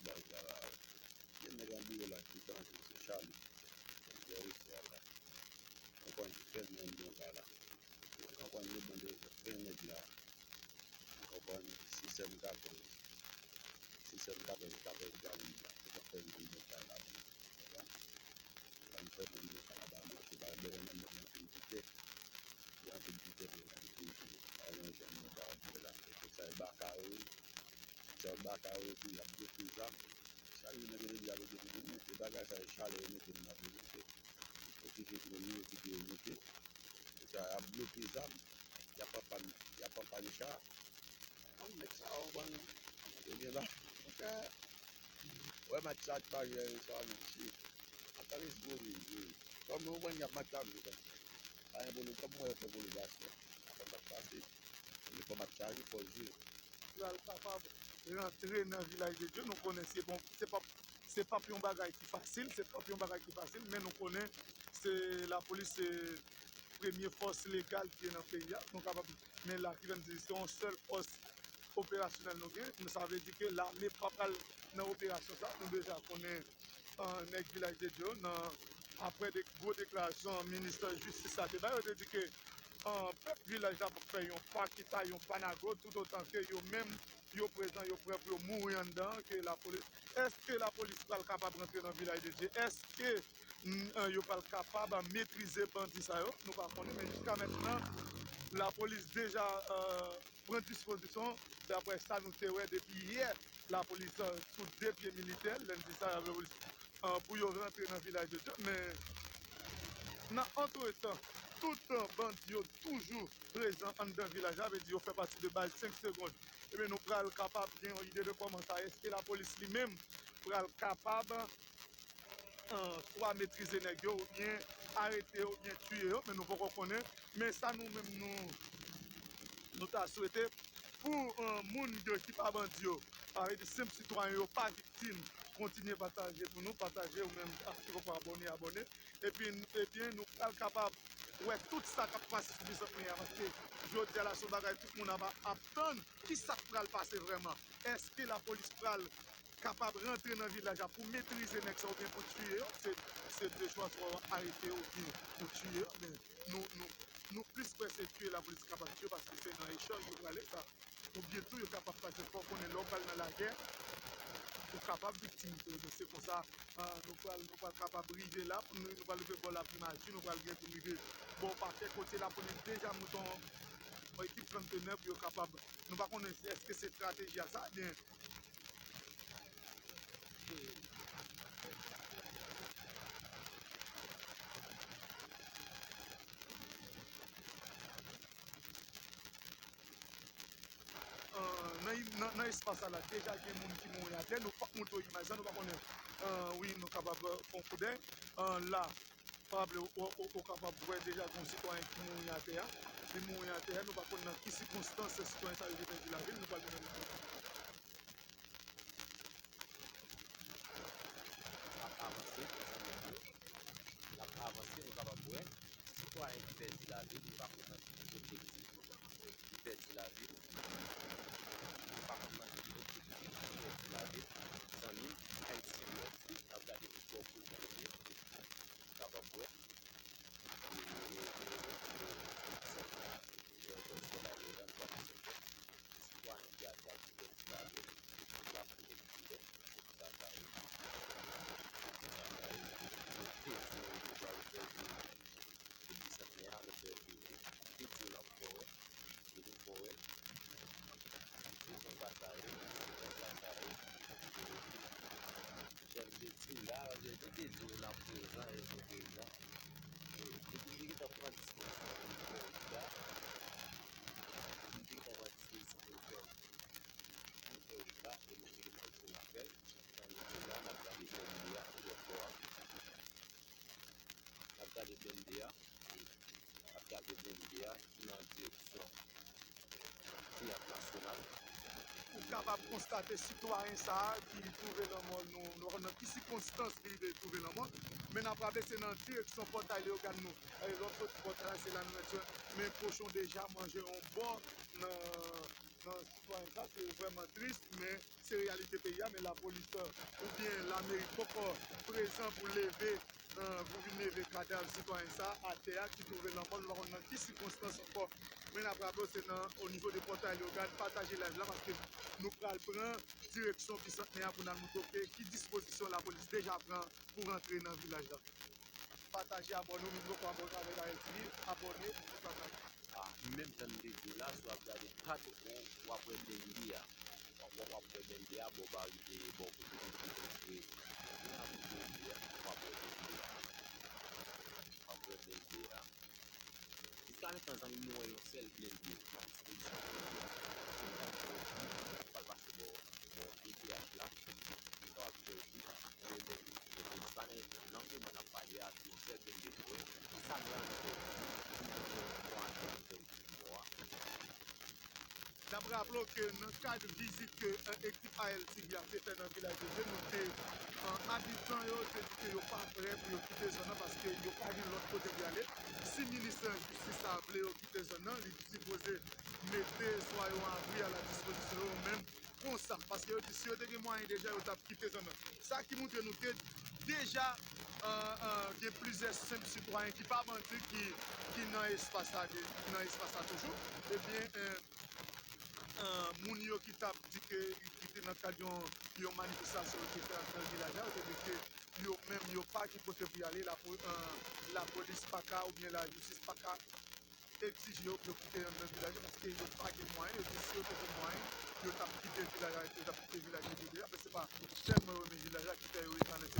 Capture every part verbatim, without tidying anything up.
Bay travay. Gen nèg an biwo la ki tankou se Charlie. Lè resto a la. Konprann, fè menm bagay la. Konprann, nou bande ven nèg la. Konprann, sistèm katòz. Sistèm katòz, katòz granmoun la. Se pa fè menm bagay la. Konprann? Ban fè menm bagay la. Ban manke, ba bèlè nan menm nan pil dike. Gen anpil dike pou nan pil dike. Pa gen jèn nou ka antre la. Se sa e baka yo ye. Sa e baka yo ye tou, y ap bloke zam. Chak jou nèg yo te di y ap bloke zam. E bagay sa e chalè yo mete nou ap bloke. Yo kite yo, yo kite yo bloke. E sa y ap bloke zam. Y ap pran pa, y ap pran pa de cha. Kòm nèg sa yo ban yo gen ba. Monchè, wè match sa pa jere sa, mesye. Ap pale si pwoblèm, wi. Kòm ou konn y ap match la, wi, kòm sa. Pa gen pwoblèm, kòm mwen fè pwoblèm gason. Sa pa pase. Li fò match sa, li fò jwe. Pral kapab rantre nan Vilaj de Dye. Nou konnen se bon, se pa, se p ap yon bagay ki fasil, se p ap yon bagay ki fasil, men nou konnen se lapolis, se premye fòs legal ki gen nan peyi a. Nou kapab, men la ki vin di, se yon sèl fòs operasyonèl nou gen. Sa vle di ke lame pa pral nan operasyon sa. Nou deja konnen, euh, nèg Vilaj de Dye yo, nan, apre de gwo deklarasyon minis jistis la te bay, yo te di ke, euh, pèp vilaj la p ap fè yon pa kita, yon pa nago, toutotan ke yo menm, yo prezan, yo prè pou yo mouri anndan, ke lapolis, èske lapolis pral kapab rantre nan Vilaj de Dye? Èske, mm, euh, yo pral kapab metrize bandi sa yo? Nou pa konnen, men jiska mentnan, lapolis deja, euh, pran dispozisyon, daprè sa nou te wè depi yè, lapolis, euh, sou de pye militè, lè n di sa, lapolis, euh, pou yo rantre nan Vilaj de Dye. Men, nan antretan, tout, euh, bandi yo toujou prezan anndan vilaj la, vle di yo fè pati de baz senk segonn. Ebyen, nou pral kapab gen yon ide de kòman sa, èske lapolis li menm pral kapab, euh, swa metrize nèg yo, oubyen arete yo, oubyen tiye yo, men nou poko konnen. Men sa nou menm nou, nou ta swete pou, euh, moun yo ki pa bandi yo, sa vle di senp sitwayen yo pa viktim, kontinye pataje pou nou, pataje ou menm ak ki poko abòne, abòne. Epi, ebyen, nou pral kapab wè tout sa k ap pase sou Bisanten an, paske jodi a la, se yon bagay tout moun ap, ap tann. Ki sa k pral pase vrèman? Èske lapolis pral kapab rantre nan vilaj la pou metrize nèg sa oubyen pou tiye yo? Se, se de chwa, swa w arete yo oubyen ou tiye yo. Men nou, nou, nou plis kwè se tiye lapolis kapab tiye, paske se nan echanj yo prale. Oubyen tou, yo kapab pase, fò w konnen lè w pral nan lagè, ou kapab viktim tou. Donk, se konsa, ah, nou pral, nou pral kapab rive la, nou, nou pral rive bò Lapli Madi, nou pral gen pou n rive bò pakè, kote lapolis deja moute yon, yon ekip tranntenev pou yo kapab, nou pa konnen èske se estrateji a sa, men Euh, nan, nan, nan espas sa la, deja gen moun ki mouri atè. Nou p ap montre w imaj la, nou pa konnen, euh, wi, nou kapab, euh, fè yon koudèy. Euh, la, pa bliye, ou, ou, ou kapab wè deja gen yon sitwayen ki mouri atè a. Li mouri atè a, nou pa konn nan ki sikonstans sitwayen sa yo te pèdi lavi l, nou pral mennen l. L ap avanse, l ap avanse, nou kapab wè. Sitwayen ki pèdi lavi l, nou pa konn nan ki kote ki pèdi lavi l. Nou pa konn nan ki kote ki pèdi lavi l. Zanmi m, Ayiti, Ayiti, n ap gade pou fò pou nou kapab wè. Sitwayen ki atake pèdi lavi l, la pou l ekspire. Sa, sa, sa, sa, nou te di nou pral fè vini. Depi sa fè a, nou fè vini. Te di n ap fè wè. Te di nou fè wè. Se konsa sa ye. Se konsa sa ye. Jan m te di w la, jan m te di w la, prezan, e se prezan. E depi m te gentan pran dispozisyon pou m fè vini la, m te gentan pran dispozisyon pou m fè vini. Pou fè vini la, e m te gentan fè apèl. Jan m di w la, n ap gade blende a, ankò. N ap gade blende a. N ap gade blende a ki nan direksyon Teyat Nasyonal. Ou kapab konstate sitwayen sa a ki twouve lanmò l, nou, nou pa konn nan ki sikonstans li rive twouve lanmò l, men n ap raple se nan direksyon pòtay Leyogàn nou. E lè w soti pòtay la, se la nou mèt jwenn, men kochon deja manje yon bò nan nan sitwayen sa, se vrèman tris, men se reyalite peyi a, men lapolis, euh, oubyen lameri poko prezan pou leve, euh, pou vin leve kadav sitwayen sa atè a ki twouve lanmò, nou pa konn nan ki sikonstans ankò. Men n ap raple w, se nan, o nivo de Pòtay Leyogàn, pataje live la, paske nou pral pran direksyon Bisantnè a pou n al montre w ki dispozisyon lapolis deja pran pou rantre nan vilaj la. Pataje, abòne w, menm jan w abòne avèk Ayiti, abòne, pataje. Ah, menm jan m te di w la, si w ap gade patou, w ap wè blende a. W ap, w ap wè blende a, bò ba rive, bò kote nou te rantre. Kounye a, kote blende a, w ap wè blende a. W ap wè blende a. Jiska mentenan, zanmi m, nou wè yon sèl blende nan dispozisyon blende a. Se yon blende ki pral pase bò, bò E T H la. Nou kapab fè di, blende ki pral pase nan moman n ap pale a, se yon sèl blende nou wè. Sa m rann fè di, nou wè yon twa blende ki bò a. N ap raple w ke nan kad vizit ke, eh, ekip A L T V a te fè nan Vilaj de Dye, nou te, eh, abitan yo te di ke yo pa prè pou yo kite zòn nan paske yo pa gen lòt kote pou y ale. Si minis lajistis la vle yo kite zòn nan, li sipoze mete swa yon abri a la dispozisyon yo menm konsa, paske yo di si yo te gen mwayen deja, yo t ap kite zòn nan. Sa ki montre nou ke deja, eh, eh, gen plizyè senp sitwayen ki pa bandi ki, ki nan espas la, de- ki nan espas la toujou. Ebyen, eh, eh, moun yo ki t ap di ke, ki te nan kad yon, yon manifestasyon yo te fè nan vilaj la, yo te di ke yo menm, yo pa gen kote pou y ale, lapo- eh, lapolis pa ka, oubyen lajistis pa ka egzije yo pou yo kite nan vilaj la, paske yo pa gen mwayen, yo di si yo te gen mwayen, yo t ap kite vilaj la, yo t ap kite vilaj la deja, men se pa tèlman yo renmen vilaj la ki fè yo rete ann ete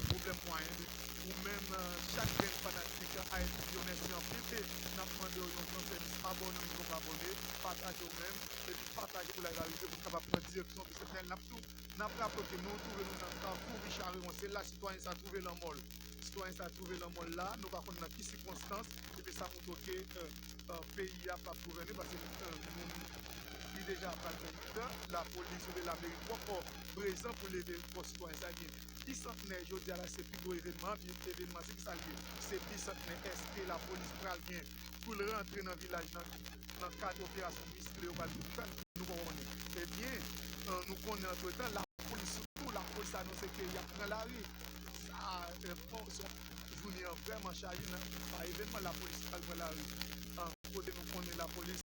pwoblèm mwayen. Ou menm, eh, chak grenn fanatik A L T V, yo mèsi anpil, e n ap mande w yon gran sèvis, abòne w, menm jan w abòne, pataje w menm, epi pataje pou live la rive pou n kapab pran direksyon Bisantnè. N ap tou, n ap raple w ke nou twouve nou nan Kafou Richard Raymond, se la sitwayen sa twouve lanmò l. Sitwayen sa twouve lanmò l la, nou pa konn nan ki sikonstans, epi sa montre w ke, eh, eh, peyi a p ap gouvène, paske, eh, moun, li deja pral fè uit an, lapolis oubyen lameri poko prezan pou leve kò sitwayen sa. Ebyen, Bisantnè, jodi a la, se pi gwo evènman, pi evènman, se ki sa l ye? Se Bisantnè, èske lapolis pral gen pou l rantre nan vilaj nan, nan kad operasyon miskle yo pral fè? Nou poko konnen. Ebyen, eh, nou konnen antretan, lapolis, sitou lapolis anonse ke y ap pran lari. Sa, eh, bon, se yon jounen an vrèman chaje nan, pa evènman, lapolis pral pran lari. Eh, kote nou konnen lapolis